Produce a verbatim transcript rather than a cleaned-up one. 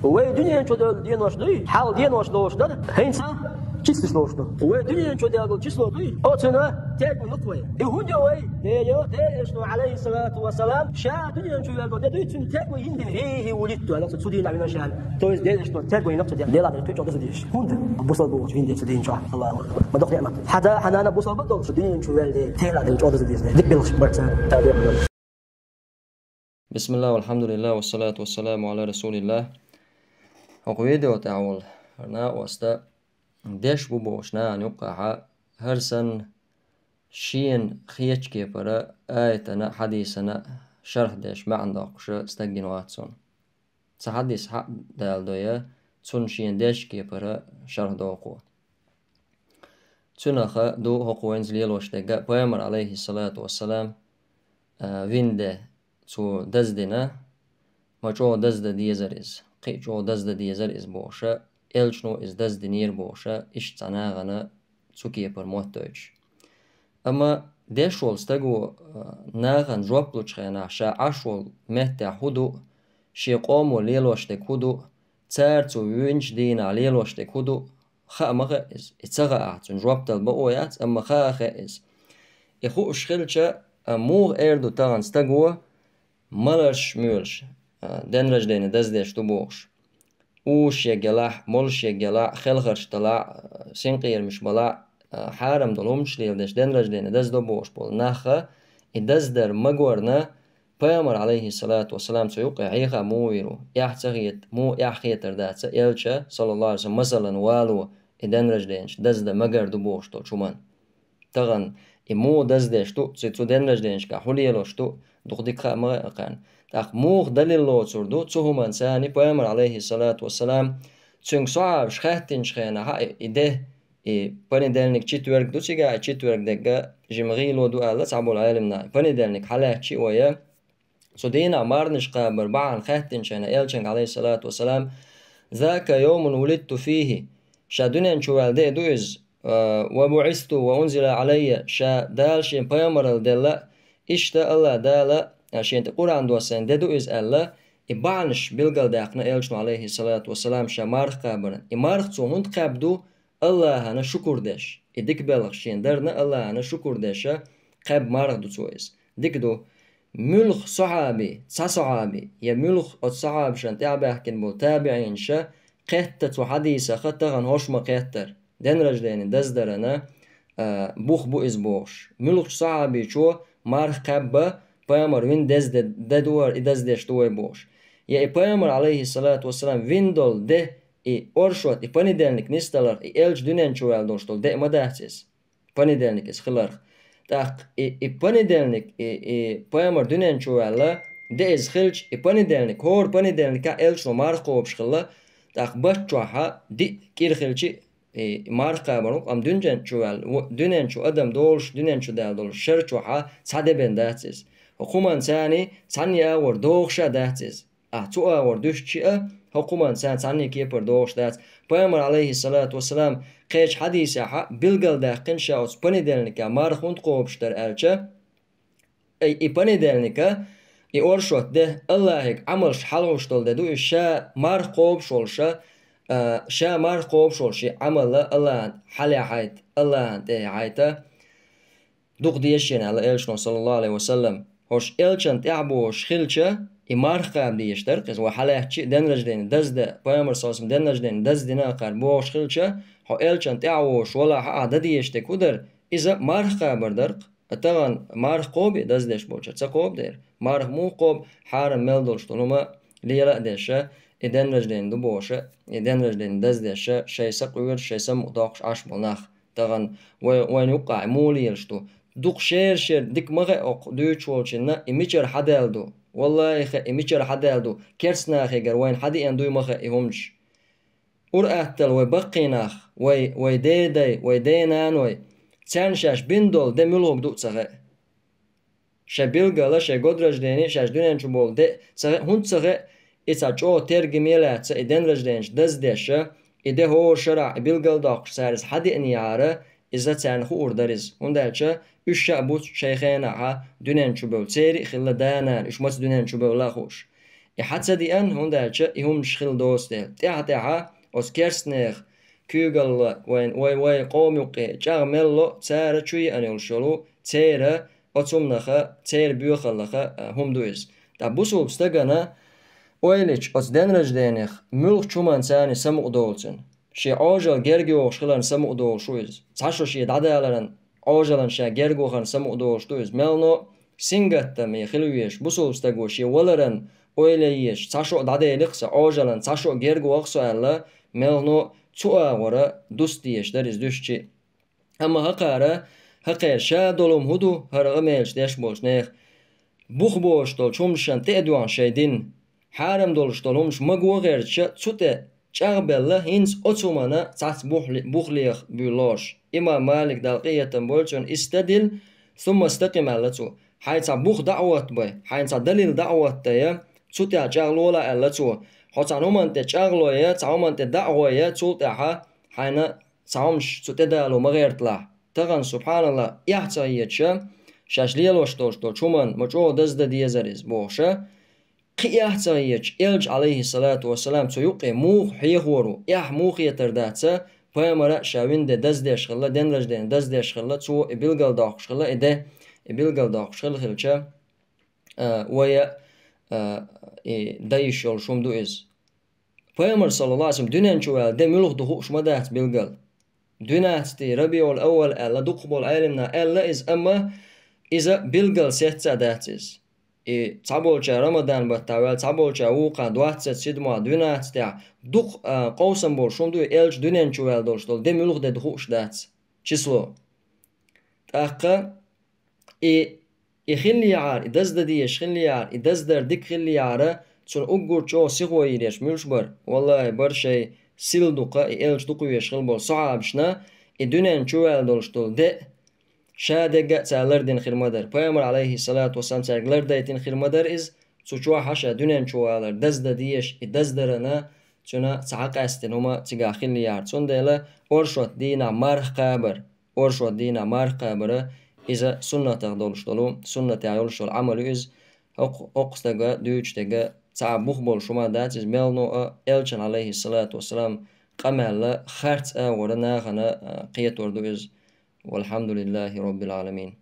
Вай дуьнен чу даьлла денош дуй, хьалха денош долуш дара, хӀинца числош долуш ду. Вай дуьнен чу даьлла число дуй, оцунна тергам йо вай. И хӀунда йо вай? Дела, Делан Элчано, алейхиссалату вассалам, ша дуьнен чу ваьлла де дуй, цуьнан тергам йина дела. Фихи вулидту, аьлла, цу дийнахь вина ша. То есть Делан Элчано тергам йина цу дела. Дела дела чӀогӀа деза дезаш. ХӀунда? Бусалба волчу хӀинца дийна чохь. Аллаху акбар. Ма доккха неӀмат. Хьан да, хьан нана бусалба долуш, дуьнен чу ваьлла де. Дела дела чӀогӀа деза дезаш. Дика белхаш бар цара. Бисмиллах, валхамдулиллах, вассалату вассаламу аля расулиллах. ХӀокху видео тӀехь волу хӀара накъост деш бу бохуш нахана юккъехь, хӀара санна шена хетачу кепара аятана, хьадисана шарх деш, маьӀна доккхуш стаг гина вац суна. Цхьа хьадис хьаъ даладо я, цунна шена дечу кепара шарх доккху. Цуьнах ду хӀокху вайнца лелош дерг а, Пайхамар, алейхиссалату вассалам, а, вина де цо даздина, ма чӀогӀа даздан дезара иза, кхин а чӀогӀа даздан дезара иза бохуша, Элчано иза даздинера бохуша, иштта цхьа нахана цу кепара моттуьйтуш. Амма деш волу стаго, а, нахана жоп лучу хенахь, ша Ӏаш волу меттехь хӀун ду, шен къомо лелош дерг хӀун ду, цара цо винчу дийнахь лелош дерг хӀун ду, хаа ма хаьа иза. И ца хаахь, цунна жоп дала бакъо яц, амма хаа хаьа иза. И хууш хилча, а, муха эр ду тахана стаго, маларш моьлуш, а, день рождения даздеш ду бохуш. Узуш егӀ елахь, молуш егӀ елахь, хелхарш далахь, а, синкъерамаш балахь, а, хьарам долу хӀуманаш леладеш, день рождения даздо бохуш болу наха, и даздар магорна, Пайхамар, алейхиссалату вассалам, цу юккъе хьеха муха вийр ву? Эхь ца хета, муха эхь хетар дац, Элча, саллаллаху алейхи ва саллям, масалан, вало, и день рожденеш даздан магар ду бохуш долчу хӀуманна. Тахана и муха даздеш ду, цу, цу день рожденешкахь хӀун лелош ду, дукха дика хаа ма хаьа кхарна. ТӀаккха муха далил лоцур ду, цу хӀуманна царна Пайхамар, алейхиссалату вассалам, цуьнга сахьабаш хаьттинчу хенахь, и, и де, и понедельник, четверг ду цигахь, и четверг дерг а жима гӀийло ду аьлла цхьаболу Ӏеламнаха. Понедельник хьалаьцчи а вай, цу дийнахь марханаш кхабар бахьана хаьттинчу хенахь Элчанга, алейхиссалату вассалам, «Зака йомун вулидту фихи», ша дуьнен чу ваьлла де а ду иза, а, «ва буӀисту ва унзила Ӏалайя», ша Дала шен пайхамаралла делла, иштта Аллах Дала, а, шен тӀе Къуръан доссийна де ду иза аьлла, и бахьанаш билгалдаьккхина Элчано, алейхиссалату вассалам, ша марха кхабаран. И марха цо хӀунда кхаьбна ду? Аллахьана шукур деш. И дика белхаш шен дарна Аллахьана шукур деша кхаьбна марха ду цо иза. Дика ду. Муьлха сахьаби, цхьа сахьаби, я муьлха оцу сахьабашна тӀаьхьабаьхкина болу табиӀинаша кхетта цу хьадисах тахана хӀорш ма кхеттара. День рождения даздарана, а, бух бу иза бохуш. Муьлхачу сахьабичо марха кхаьбна, пайхамар вина деза де, де ду вара, и даздеш ду вай бохуш. Я и пайхамар, алейхиссалату вассалам, вина долу де, и оршот, и понедельник нисдаларх, и Элча дуьнен чу ваьлла долуш долу де а ма дац иза. Понедельник иза хиларх. ТӀаккха и, и понедельник, и, и пайхамар дуьнен чу ваьлла, де иза хилча, и понедельник, хӀора понедельникехь Элчано марха кхобуш хилла, тӀаккха бат чохьа диъ кӀира хилчи, и марха кхабар ву, амма дуьнен чу ваьлла, ву-, дуьнен чу адам долуш, дуьнен чу даьлла долуш шар чохьа цхьа де бен дац иза. ХӀокху хӀуманна царна цхьанне агӀор догӀуш а дац иза. Ахь цу агӀор дуьстичи а, хӀокху хӀуманна царна цхьанне кепара догӀуш дац. Пайхамар, алейхиссалату вассалам, кхечу хьадисехьа билгалдаьккхина ша оцу понедельникехь марха хӀунда кхобуш дара аьлча, и, и понедельника, и оршот де, Аллахьига Ӏамалш хьалхьуш долу де ду, и ша марха кхобуш волуша, а, ша марха кхобуш волуш и Ӏамала Аллахьан хьалехьайта, Аллахьан тӀехьайта. Дукха дезаш шена аьлла Элчано, саллаллаху алейхи ва саллам. ХӀорш Элчан тӀаьхьабохуш хилча, и марха кхаба дезаш дара, иза вай хьалаьцчи а, день рождения дазда, пайхамар, саллаллаху алейхи ва саллам, день рождения даздина а кхара бохуш хилча, хьо Элчан тӀаьхьавохуш валахьа а дан дезаш дерг хӀун дара? Иза марха кхабар дара-кх. Тахана марха кхоби, даздеш болчара ца кхоба дера. Марха муха кхоба, хьарам мел долуш долу хӀума лела а деша, и день рождения ду бохуша, и день рождения даздеша, шайн са къоьруш, шайн самукъа доккхуш Ӏаш болу нах. Тахана вай, вайна юккъахь муха лелаш ду? Дукха шера-шера дика ма хаьа окху дуьйцуш волчунна, и мичара хьадаьлла ду? Валлахи, хаьа, и мичара хьадаьлла ду? Керстанахегара вайна хьадеана дуй ма хаьа и хӀуманаш? Ур-атталла вай баккхий нах, вай, вай дедай, вай денаной, царна шаьш бина долу де муьлхуг ду а ца хаьа. Шайн билгала, шайн годраждени, шаьш дуьнен чу болу де а ца хаьа, хӀунда ца хаьа, и цхьа чӀогӀа тергаме лаьцна, и денражденаш даздеша, и де хӀора шарахь, и билгалдоккхуш цара иза хьадеанехьара, иза царна хуур дара иза. ХӀунда аьлча уьш ша а буц шайн хенахьа дуьнен чу бевлла. Церан а хилла да-нана, уьш маца дуьнен чу бевлла а хууш. И хьа ца диан, хӀунда аьлча и хӀуманаш хила доцу дела. ТӀаьхьа-тӀаьхьа оцу керстанех куьйгалла вайн, вай, вай къоман юккъе чӀагӀ мел ло, цара чу еана йолуш йолу, церан оцу хӀуманаха, церан боьхаллаха, а, хӀума ду иза. Ткъа бусулба стагана ойла йича, оцу день рожденех муьлххачу хӀуманна царна самукъа долу цуьнан. Шен Ӏожалла герга йогӀуш хиларна самукъа долуш ву иза. Цхьа шо шен дӀадаларан Ӏожаллина ша герга вахарна самукъа долуш ду иза. Мел но сингаттаме хила везаш, бусулба стаго шен валаран ойла еш, цхьа шо а дӀаделира-кх сан Ӏожаллина, цхьа шо а герга ваха со аьлла, мел но цу агӀора дуста дезаш дара иза дуьстича. Амма хӀокхара, хӀокхеран ша долу хӀума хӀун ду, хӀара къамелаш деш болчу нехан? Бух боцуш долчу хӀуманашна тӀе а доьгӀна шайн дин, хьарам долуш долу хӀуманаш маго гӀерташ, цу тӀе чӀагӀбелла, хӀинца оцу хӀуманна цхьацца бух ле-, бух леха буьйлуш. Имам Малик, Далла къинхетам бойла цунна, истадил, сумма стакъим аьлла цо. Хьайн цхьа бух дӀа а хӀоттабай, хьайн цхьа далил дӀа а хӀоттадай, цу тӀехь чӀагӀлолахь аьлла цо. Хьо цхьана хӀуманна тӀе чӀагӀлой, цхьана хӀуманна тӀе дӀа а гӀой, цул тӀаьхьа хьайна цхьа хӀуманаш цу тӀедало ма гӀерталахь. Тахана, субхьаналлахӀ, эхь ца хеташ, шаьш лелош долуш долчу хӀуманна ма чӀогӀа даздан дезара иза бохуш, кхин эхь ца хеташ, Элча, Ӏалайхиссалату вассалам, цу юккъе муха хьехор ву, эхь муха хетар дац, пайхамара ша вина де даздеш хилла, день рождения даздеш хилла, цо и билгалдоккхуш хилла и де, и билгалдоккхуш хилла хилча, а, вай а, а, и дан йиш йолуш хӀума ду иза. Пайхамар, саллаллаху Ӏалайхи ва саллам, дуьнен чу ваьлла де муьлха ду хууш ма дац билггал. Двенадцатый Рабиул-Аввал аьлла, дукхахболу Ӏеламнаха аьлла иза, амма иза билггал сецца а дац иза. И цхьаболчара Рамадан баттахь ваьлла, цхьаболчара вукху двадцать седьмой, двенадцатый, дукха, а, къовсам болуш хӀума ду и Элча дуьнен чу ваьлла долуш долу де муьлха де ду хууш дац число. ТӀаккха и, и хиллехьара, и даздан дезаш хиллехьара, и даздар дика хиллехьара, цунна уггар чӀогӀа сихо йийр ерш муьлш бара? Валлахи, бара шайн сил дукха, и Элча дукха везаш хила болу сахьабашна, и дуьнен чу ваьлла долуш долу де, ша дегга а цара лардина хир ма дара. Пайхамар, Ӏалайхиссалату вассалам, цаьрга лардайтина хир ма дара иза, цу чохь ша дуьнен чу валар даздан дезаш, и даздарана цуьнан цхьа къаьстина хӀума цигахь хиллехьара. Цундела оршот дийнахь марха кхабар, оршот дийнахь марха кхабар, иза суннатах долуш долу, суннатехь йолуш йолу Ӏамал ю иза. ХӀокху, хӀокху стага, дуьйцучу стага цхьа а бух болуш хӀума дац иза, мел но а Элчан, Ӏалайхиссалату вассалам, къамел а, харц агӀора нахана, а, кхетор ду иза. Валхьамдулиллахи Роббил Ӏаламин.